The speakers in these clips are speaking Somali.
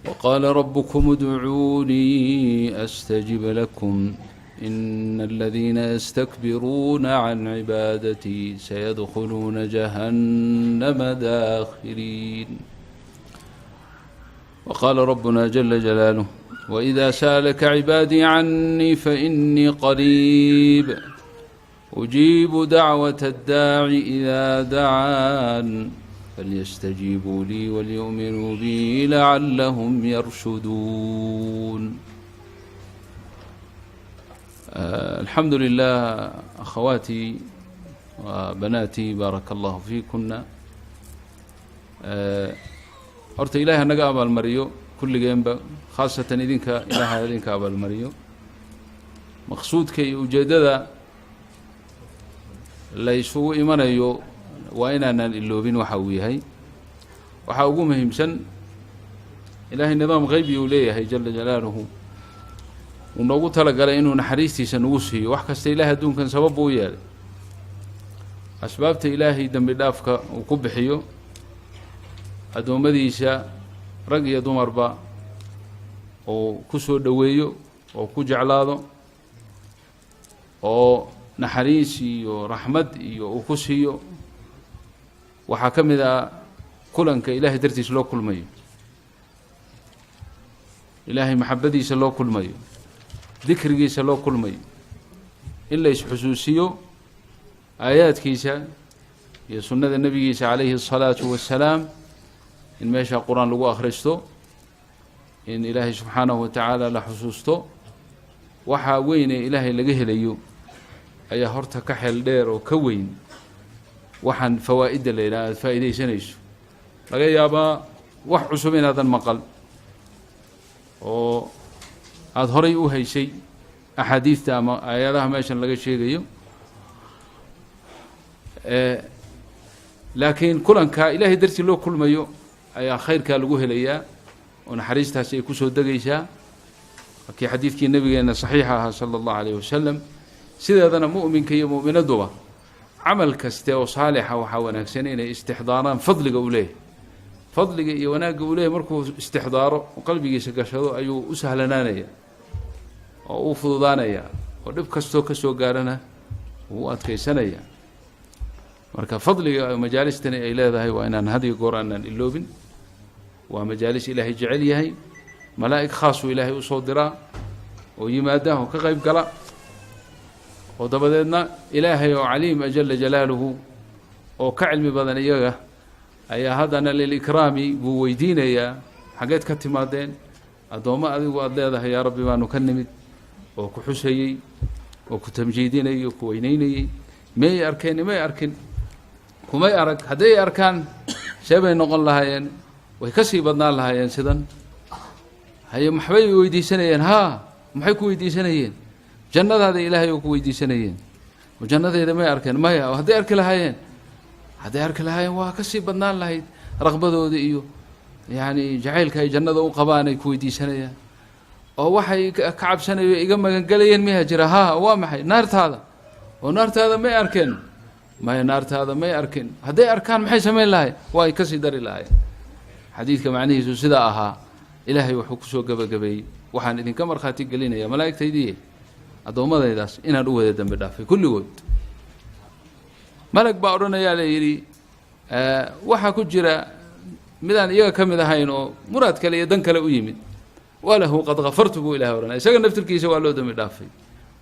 وقال ربكم ادعوني أستجب لكم إن الذين يستكبرون عن عبادتي سيدخلون جهنم داخرين. وقال ربنا جل جلاله: وإذا سألك عبادي عني فإني قريب أجيب دعوة الداع إذا دعان فليستجيبوا لي وليؤمنوا بي لعلهم يرشدون. الحمد لله. أخواتي وبناتي، بارك الله فيكن. Horta Ilahay hanaga abaalmariyo kulligeenba, khaasatan idinka Ilaahay idinka abaalmariyo. Maqsuudka iyo ujeeddada la isugu imanayo waa inaanaan iloobin waxa uu yahay. Waxaa ugu muhiimsan, Ilaahay nidaam qeybi uu leeyahay jala jalaaluhu, uu noogu talagalay inuu naxariistiisa nagu siiyo. Wax kasta Ilahay adduunkan sabab buu u yeelay. Asbaabta Ilaahay dembi dhaafka uu ku bixiyo addoommadiisa, rag iyo dumarba, uu ku soo dhoweeyo oo ku jeclaado oo naxariis iyo raxmad iyo uu ku siiyo, waxaa ka mid ah kulanka Ilaahay dartiis loo kulmayo, Ilaahay maxabadiisa loo kulmayo, dikrigiisa loo kulmayo, in la isxusuusiyo aayaadkiisa iyo sunnada nebigiisa calayhi الsalaatu wassalaam, in meesha Qur-aan lagu akhristo, in Ilaahay subxaanahu wa tacaala la xusuusto. Waxaa weyne Ilaahay laga helayo ayaa horta ka xeel dheer oo ka weyn waxaan fawaa'idda la yidhaha aada faa'iidaysanayso. Laga yaabaa wax cusub inaadan maqal oo aada horay u haysay axaadiidta ama aayadaha meeshan laga sheegayo, laakiin kulanka Ilaahay dartii loo kulmayo ayaa khayrkaa lagu helayaa oo naxariistaasi ay kusoo degaysaa, kii xadiidkii nabigeena saxiixa ahaa sala allahu alayh wasalam. Sideedana mu'minka iyo mu'minaduba camal kaste oo saalixa waxaa wanaagsan inay istixdaaraan fadliga uu leeyahay, fadliga iyo wanaagga uu leeyahy. Markuu istixdaaro oo qalbigiisa gashado ayuu u sahlanaanaya oo u fududaanaya, oo dhib kastoo kasoo gaarana wuu u adkaysanaya. Marka fadliga majaalistani ay leedahay waa inaan had iyo goor aanaan iloobin. Waa majaalis Ilaahay jecel yahay. Malaa'ig khaasuu Ilaahay usoo diraa oo yimaada oo ka qayb gala, oo dabadeedna Ilaahay oo caliim jala jalaaluhu oo ka cilmi badan iyaga ayaa haddana lilikraami buu weydiinayaa: "Xaggeed ka timaadeen?" "Addoommo adigu aada leedahay, yaa Rabbi, baanu ka nimid, oo ku xusayey oo ku tamjiidinayay oo ku weyneynayey." "Miyay arkeen?" "May arkin, kumay arag. Hadday arkaan see bay noqon lahaayeen? Way ka sii badnaan lahaayeen sidan." "Haye, maxbay weydiisanayeen?" "Haa, maxay ku weydiisanayeen?" "Jannadaada, Ilaahay, oo ku weydiisanayeen." "Jannadeyda may arkeen?" "Maya." "Hadday arki lahaayeen, hadday arki lahaayeen, waa kasii badnaan lahayd raqbadooda iyo yacni jacaylka ay jannada u qabaan ay ku weydiisanayaan. Oo waxay ka cabsanayo iga magangelayeen miyaa jira?" "Haa." "Waa maxay?" "Naartaada." "Oo naartaada may arkeen?" "Maya, naartaada may arkin. Hadday arkaan maxay samayn lahayen?" "Waa ay kasii dari lahayen." Xadiidka macnihiisu sidaa ahaa. Ilaahay wuxuu kusoo gebagabeeyey: "Waxaan idinka markhaati gelinaya, malaa'igtaydiiye, addoommadaydaas inaan u wada dembi dhaafay kulligood." Malag baa odhanayaa, la yidhi, waxaa ku jira midaan iyaga ka mid ahayn oo muraad kale iyo dan kale u yimid. "Walahu qad gafartu," buu Ilahay odhanaya. Isaga naftirkiisa waa loo dembi dhaafay.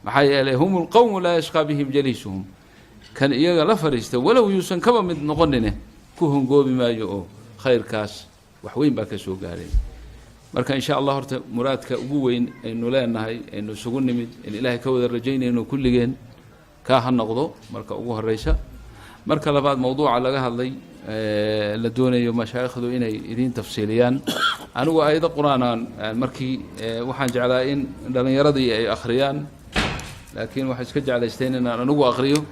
Maxaa yeelay, hum lqowmu laa yashqaa bihim jaliisuhum. Kan iyaga la fadhiista, walow yuusan kaba mid noqonine, ku hongoobi maayo oo khayrkaas wax weyn baa ka soo gaaray. Marka insha Allah horta muraadka ugu weyn aynu leenahay, aynu isugu nimid, in Ilaahay ka wada rajaynayno kulligeen, kaa ha noqdo marka ugu horeysa. Marka labaad, mawduuca laga hadlay la doonayo mashaayikhdu inay idiin tafsiiliyaan. Anigu aayado Qur-aanaan markii waxaan jeclaa in dhallinyaradii ay akhriyaan, laakiin waxay iska jeclaysteen inaan anigu akriyo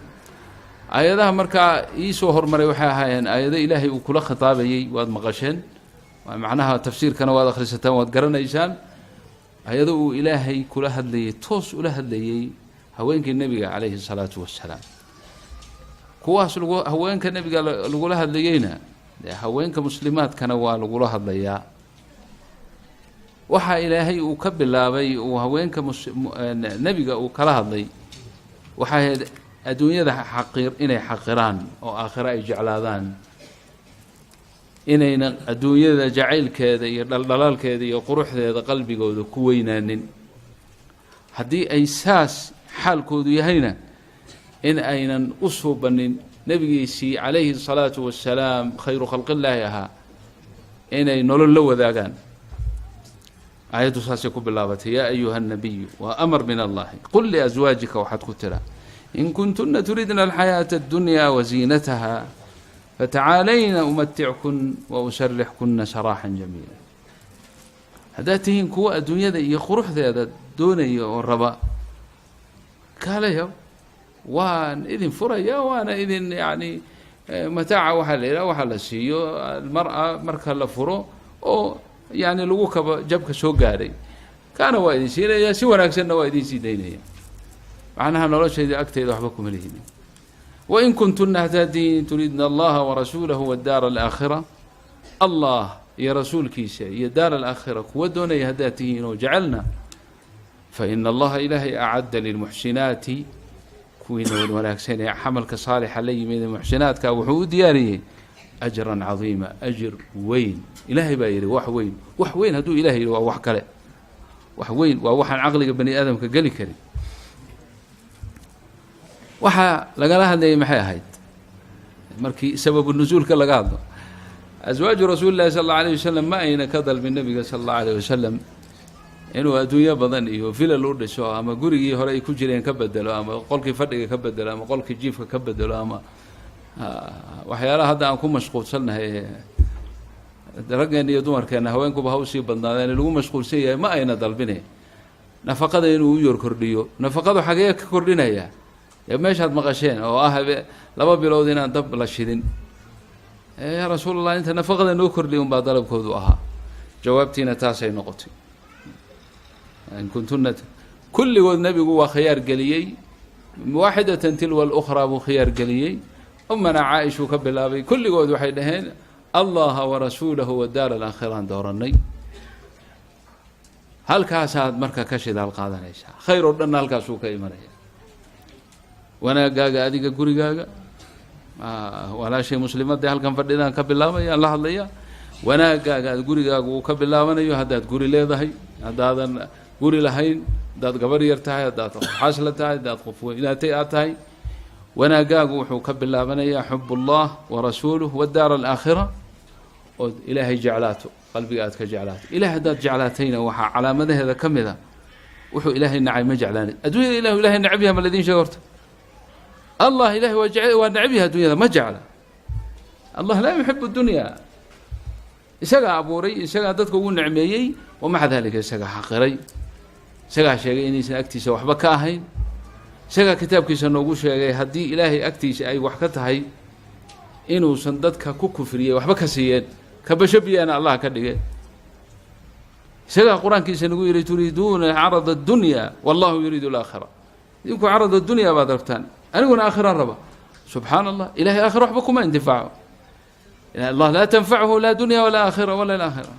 aayadaha. Markaa iisoo hormaray waxay ahaayeen aayado Ilaahay uu kula khitaabayey. Waad maqasheen macnaha, tafsiirkana waad akhrisataan, waad garanaysaan. Ayado uu Ilaahay kula hadlayey, toos ula hadlayey haweenkii Nebiga calayhi salaatu wassalaam. Kuwaas lagu haweenka Nebiga lagula hadlayeyna, dee haweenka muslimaadkana waa lagula hadlayaa. Waxaa Ilaahay uu ka bilaabay uu haweenka nebiga uu kala hadlay waxay ahayd adduunyada xaqir inay xaqiraan oo aakhiro ay jeclaadaan, inayna adduunyada jacaylkeeda iyo dhaldhalaalkeeda iyo quruxdeeda qalbigooda ku weynaanin. Haddii ay saas xaalkoodu yahayna, in aynan u suubanin nebigiisii calayhi الsalaatu wasalaam, khayru khalqillaahi ahaa, inay nolol la wadaagaan. Aayaddu saasay ku bilaabatay: "Yaa ayuha الnabiyu", waa amar min Allahi, "qul liaswaajika", waxaad ku tiraa, "in kuntuna turidna alxayaaةa اddunya waziinataha fatacaalayna umatickun wausarixkuna saraaxan jamiila. Haddaad tihiin kuwa adduunyada iyo quruxdeeda doonaya oo raba, kaalaya, waan idin furaya, waana idin yani mataaca. Waxaa la yidhaha waxaa la siiyo almar-a marka la furo oo yani lagu kabo jabka soo gaadhay, kaana waa idin siinaya, si wanaagsanna waa idin sii daynaya. Macnaha noloshayda agteyda waxba kuma lihinin. "Wain kuntuna", haddaad tihiin, "turiidna Allaha warasuulahu wadaara alaakhira", Allah iyo rasuulkiisa iyo daar alaakhira kuwa doonaya haddaad tihiin oo jecelna, "fa ina Allaha", Ilaahay, "acadda lilmuxsinaati", kuwiina wan wanaagsan ee camalka saalixa la yimid ee muxsinaadka, wuxuu u diyaariyey "ajran cadiima", ajir weyn. Ilaahay baa yidhi wax weyn. Wax weyn hadduu Ilahay yidhi, waa wax kale. Wax weyn waa waxaan caqliga bani aadamka geli karin. Waxaa lagala hadlayay maxay ahayd? Markii sababu nusuulka laga hadlo, aswaaju rasuuli llahi sal allau alayh wasalam ma ayna ka dalbin nebiga sal allahu alayh wasalam inuu adduunyo badan iyo vilal u dhiso, ama gurigii hore ay ku jireen ka bedelo, ama qolkii fadhiga ka bedelo, ama qolkii jiifka ka bedelo, ama waxyaalaha hadda aan ku mashquulsannahay raggeena iyo dumarkeenna, haweenkuba ha usii badnaadeen, lagu mashquulsan yahay. Ma ayna dalbine nafaqada inuu u yor kordhiyo. Nafaqadu xagee ka kordhinaya? Ee meeshaad maqasheen oo ah 2 bilood inaan dab la shidin. "Yaa rasuul Allah, inta nafaqada noo kordhiy" unbaa dalabkoodu ahaa. Jawaabtiina taasay noqotay. In kuntuna, kulligood nebigu waa khiyaar geliyey, waaxidatan tilwa alukhraa buu khiyaar geliyey. Umana Caaishuu ka bilaabay. Kulligood waxay dhaheen: "Allaha warasuulahu wadaar alaakhiraan dooranay." Halkaasaad marka ka shidaal qaadanaysaa. Khayr oo dhanna halkaasuu ka imanaya. Wanaagaaga adiga gurigaaga, walaashay muslimadda halkan fadhidaan ka bilaabaya, la hadlaya, wanaagaaga aad gurigaaga uu ka bilaabanayo, haddaad guri leedahay, haddaadan guri lahayn, haddaad gabar yar tahay, haddaad qof xasla tahay, haddaad qof weynaatay aad tahay, wanaagaagu wuxuu ka bilaabanayaa xub ullah warasuuluh wadaar alaakhira, ood Ilaahay jeclaato, qalbiga aad ka jeclaato. Ilahay haddaad jeclaatayna, waxaa calaamadaheeda ka mid a wuxuu Ilaahay nacay ma jeclaanay. Adduunyada ilah Ilahay necab yaha ma laydin sheega horta? Allah ilahay waa jece, waa necab yahay, addunyada ma jecla. Allah laa yuxibu dunya. Isagaa abuuray, isagaa dadka ugu necmeeyey, wamaca dalika isagaa xaqiray, isagaa sheegay inaysan agtiisa waxba ka ahayn, isagaa kitaabkiisa noogu sheegay haddii Ilaahay agtiisa ay wax ka tahay inuusan dadka ku kufriyey waxba ka siiyeen, kabasho biyaana Allah ka dhige. Isagaa qur-aankiisa nagu yihi: "Turiiduuna carada addunya wallahu yuriidu alaakhira." Idinku carad addunya baad rabtaan, aniguna aakhiraan raba. Subxaana Allah, Ilahay aakhira waxba kuma intifaaco. Allah laa tanfachu laa dunya walaa aakhira wala alaakhira.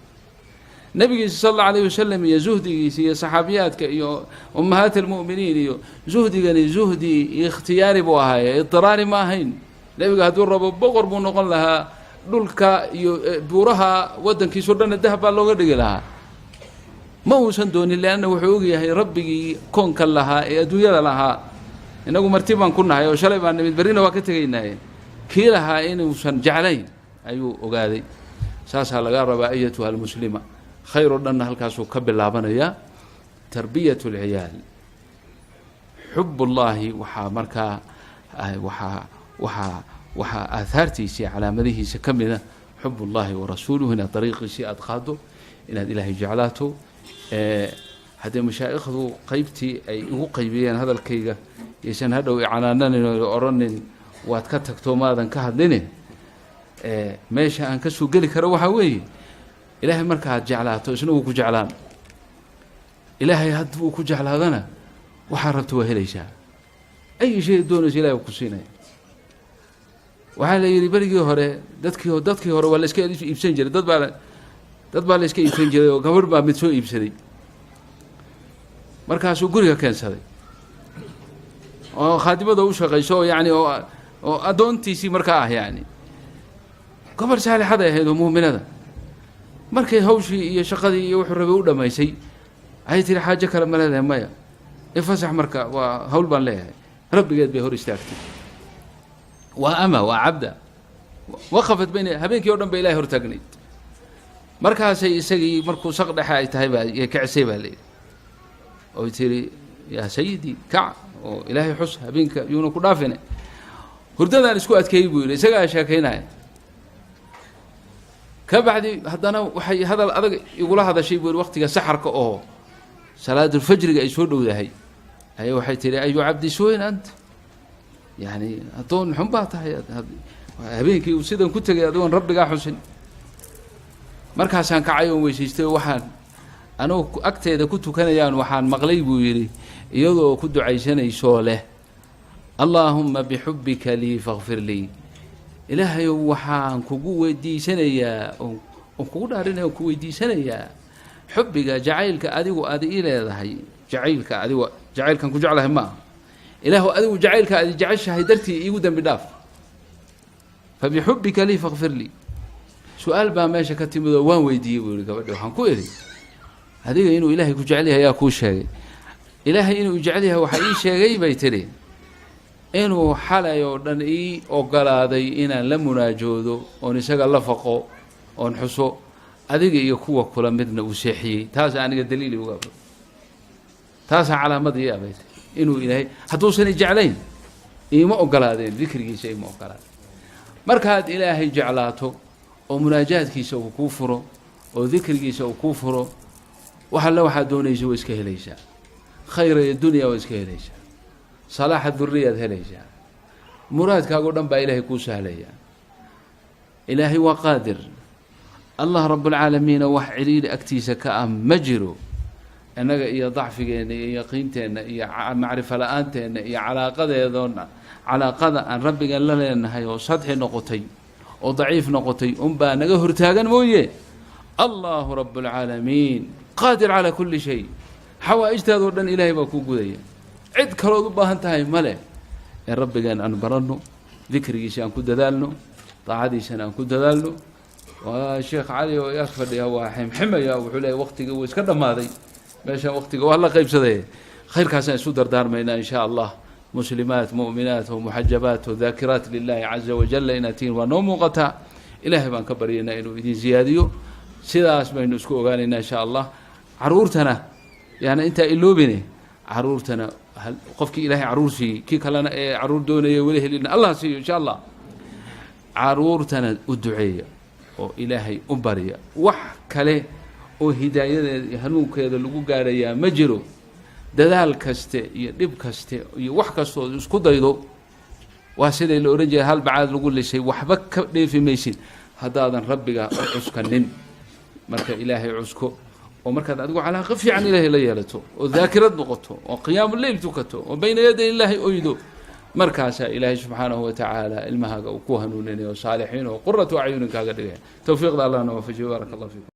Nabigiisa sal allau alayh wasalam iyo zuhdigiisa iyo saxaabiyaadka iyo ummahaat almu'miniin iyo zuhdigani zuhdi ikhtiyaari buu ahaaye, idiraari ma ahayn. Nebiga hadduu rabo boqor buu noqon lahaa, dhulka iyo buuraha waddankiisao dhanna dahab baa looga dhigi lahaa. Ma uusan doonin, leanna wuxuu ogyahay rabbigii koonka lahaa ee adduunyada lahaa. Inagu marti baan ku nahay oo shalay baan nimid, berrina waa ka tegaynaaye. Kii lahaa inuusan jeclayn ayuu ogaaday. Saasaa laga rabaa, ayatuha almuslima. Khayr oo dhanna halkaasuu ka bilaabanayaa. Tarbiyat اlciyaal, xub ullaahi, waxaa markaa waxaa aahaartiisa iyo calaamadihiisa ka mida xub ullahi warasuuluhu, inaad dariiqiisii aada qaado, inaad Ilaahay jeclaato. Haddee mashaa'ikhdu qeybtii ay igu qaybiyeen hadalkayga yaysan hadhow icanaananin oo odhanin "waad ka tagto, maadan ka hadline". Meesha aan kasoo geli karo waxaa weeye: Ilaahay markaad jeclaato, isna wuu ku jeclaan. Ilaahay haddii uu ku jeclaadana, waxaa rabta waa helaysaa. Ay shay doonaysa Ilahay ku siinaya. Waxaa la yidhi berigii hore dadkii hore waa la iska iibsan jiray. Dad baa Dad baa la iska iibsan jiray oo gabadh baa mid soo iibsaday, markaasuu guriga keensaday oo khaadimada u shaqayso oo yani oo addoontiisii markaa ah, yani gobol saalixaday ahayd oo muuminada. Markay hawshii iyo shaqadii iyo wuxuu rabay u dhammaysay, ayay tiri: "Xaajo kale ma leedahay?" "Maya." "Ifasax marka, waa hawl baan leeyahay." Rabbigeed bay hor istaagtay. Waa ama waa cabda waqafat bayna, habeenkii o dhan ba ilahay hortaagnayd. Markaasay isagii markuu saq dhexe ay tahay baa kicisay baa layidhi, oy tiri: "Yaa sayidi, kac oo Ilaahay xus, habeenka yuuna ku dhaafine." "Hurdadaan isku adkeeyey," buu yidhi, isagaa sheekaynaya. Ka bacdi haddana waxay hadal adag igula hadashay, buu yidhi, waqtiga saxarka oo salaadulfajriga ay soo dhowdahay ayaa waxay tihi: "أي عبد سوء أنت?" Yani addoon xun baa tahay, habeenkii uu sidan ku tegay adigoon Rabbigaa xusin. "Markaasaan kacay oon weysaystay oo waxaan anugu agteeda ku tukanayaan waxaan maqlay," buu yidhi, "iyadoo ku ducaysanaysoo leh: 'اللهم بحبك لي فاغفر لي.' Ilaahayow, waxaan kugu weydiisanayaa oon kugu dhaarinaya oon ku weydiisanayaa xubbiga, jacaylka adigu aada ii leedahay, jacaylka adigu jacaylkan ku jeclahay ma aha, Ilaahu adigu jacaylka aad jeceshahay dartii iigu dembi dhaaf. فبحبك لي فاغفر لي.' Su-aal baa meesha ka timid oo waan weydiiyey," buu yihi, "gabadhi waxaan ku idhi: 'Adiga inuu Ilaahay ku jecel yahay ayaa kuu sheegay?' 'Ilaahay inuu jecel yahay waxaa ii sheegay,' bay tidhi, 'inuu xalay oo dhan ii ogolaaday inaan la munaajoodo oon isaga la faqo oon xuso, adiga iyo kuwa kula midna uu seexiyey. Taasa aniga daliili uga, taasaa calaamad ii abay inuu Ilaahay hadduusan i jeclayn iima ogolaadeen dikrigiisa, iima ogolaadeen.' Markaad Ilaahay jeclaato oo munaajaadkiisa uu kuu furo oo dikrigiisa uu kuu furo, wax alle waxaad doonaysa waa iska helaysaa. Khayra iyo dunya waa iska helaysaa, salaaxa duriyaad helaysaa, muraadkaago dhan baa Ilaahay kuu sahlayaa. Ilaahay waa qaadir, Allah rabbulcaalamiina, wax ciriiri agtiisa ka ah ma jiro. Innaga iyo dacfigeenna iyo yaqiinteenna iyo macrifo la-aanteenna iyo calaaqadeedoon, calaaqada aan Rabbigan la leenahay oo sadxi noqotay oo daciif noqotay unbaa naga hortaagan mooye. الله رب العالمين قادر على كل شيء. Xawaa-ijtaadoo dhan Ilaahay baa kuu gudaya, cid kalood u baahan tahay male. Ee Rabbigeen aan baranno, dikrigiisa aan ku dadaalno, daacadiisana aan ku dadaalno. Waa Sheekh Cali oo ag fadhiya, waa ximximaya, wuxuu leeyahy waqtigii wuu iska dhammaaday. Meeshaan waqtiga waa la qaybsaday. Khayrkaasaan isu dardaarmaynaa in sha Allah. Muslimaat, mu'minaat oo muxajabaat oo daakiraat لله عز وجل inaad tihiin waa noo muuqataa. Ilaahay baan ka baryaynaa inuu idin ziyaadiyo. Sidaas baynu isku ogaanaynaa in sha Allah. Caruurtana yaani intaa iloobine, caruurtana qofkii Ilaahay caruur siiyey, kii kalena ee caruur doonaya weli helina, Allah siiyo insha Allah. Caruurtana u duceeya oo Ilaahay u barya. Wax kale oo hidaayadeeda iyo hanuunkeeda lagu gaarayaa ma jiro. Dadaal kaste iyo dhib kaste iyo wax kastood isku daydo, waa siday la odhan jiray: hal bacaad lagu lisay waxba ka dheefi maysid haddaadan Rabbiga u cuskanin. Marka Ilaahay cusko oo markaad adigu calaaqo fiican Ilaahay la yeelato oo daakirad noqoto oo qiyaamu leyl tukato oo bayna yaday Illaahi oydo, markaasaa Ilaahay subxaanahu watacaala ilmahaaga uu ku hanuuninayo, saalixiin oo قرة أعين kaaga dhigaya. Towfiiqda Allahna waafajiyo. بارك الله فيكم.